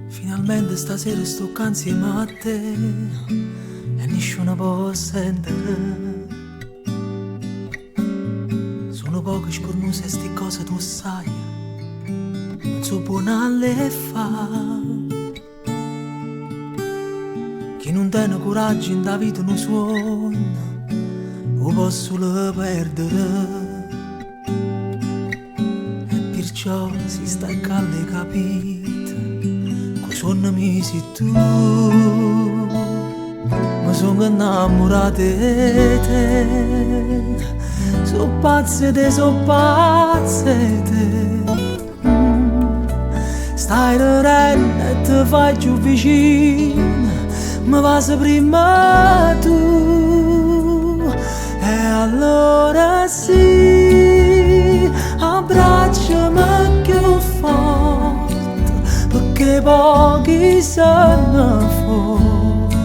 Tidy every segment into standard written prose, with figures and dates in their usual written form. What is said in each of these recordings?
Finalmente stasera sto ccà 'nsieme a te e nisciuno po' sentere. So' nu poco scurnuso e sti cose tu 'o ssaje, nun so' buono a le fa. Chi nun tene curaggio 'int' 'a vita nu suonno 'o po' sulo perdere. E pirciò si stai ccà l'hê capito ca 'o suonno mio si tu. Me songo 'nnammurato 'e te. So' pazzo 'e te, so' pazzo 'e te. Stai rerenno e te fai cchiù vicino, me vase primma tu. E allora sì, abbracciame cchiù forte, pecché po' chi se ne fotte.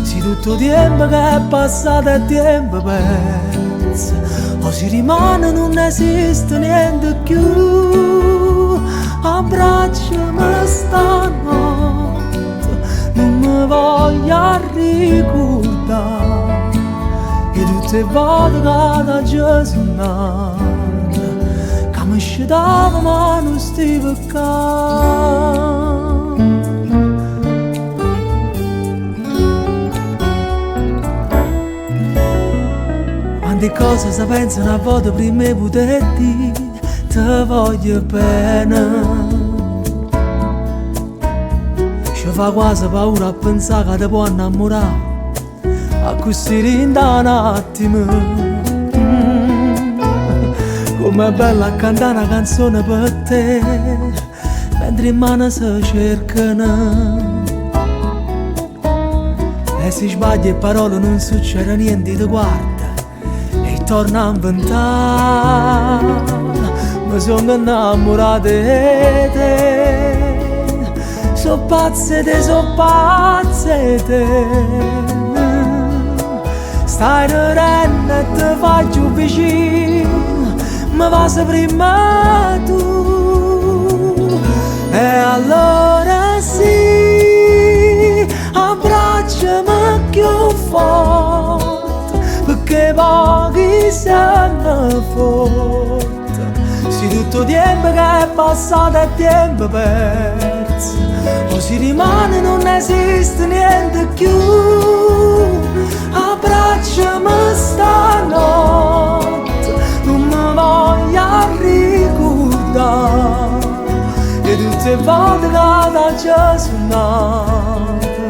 Si tutto 'o tiempo che è passato è tiempo perzo, o si rimane nun esiste niente cchiù. Abbracciame stanotte, nun me voglio arricurdà 'e tutt' 'e vote ca t'aggio sunnato, ca me scetavo ma nun stive ccà. Quanti cose se pensano a vote primma 'e putè dì te voglio bene. Ce fa quasi paura a pensà ca te può annammurà accussì dint' a n'attimo. Comm'è bello a cantà na canzone pe te, mentre 'e mane se cercano. E si sbaglio 'e parole nun succede niente, te guarda e torna a 'nventà. Me songo 'nnammurato 'e te. So' pazzo 'e te, so' pazzo 'e te. Stai rerenno e te fai cchiù vicino, me vase primma tu. E allora sì, abbracciame cchiù forte, pecché po' chi se ne fotte. Si tutto 'o tiempo che è passato è tiempo perzo, o si rimane nun esiste niente cchiù. Abbracciame stanotte, nun me voglio arricurdà 'e tutt' 'e vote ca t'aggio sunnato,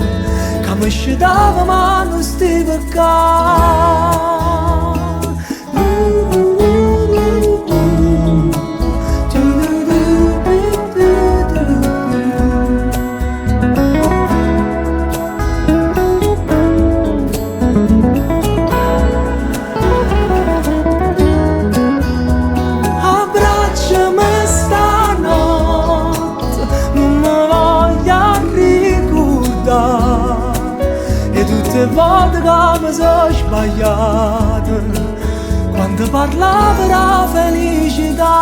ca me scetavo ma nun stive ccà. Abbracciame stanotte, nun me voglio arricurdà 'e tutt' 'e vote ca me so' sbagliato quando parlavo d' 'a felicità.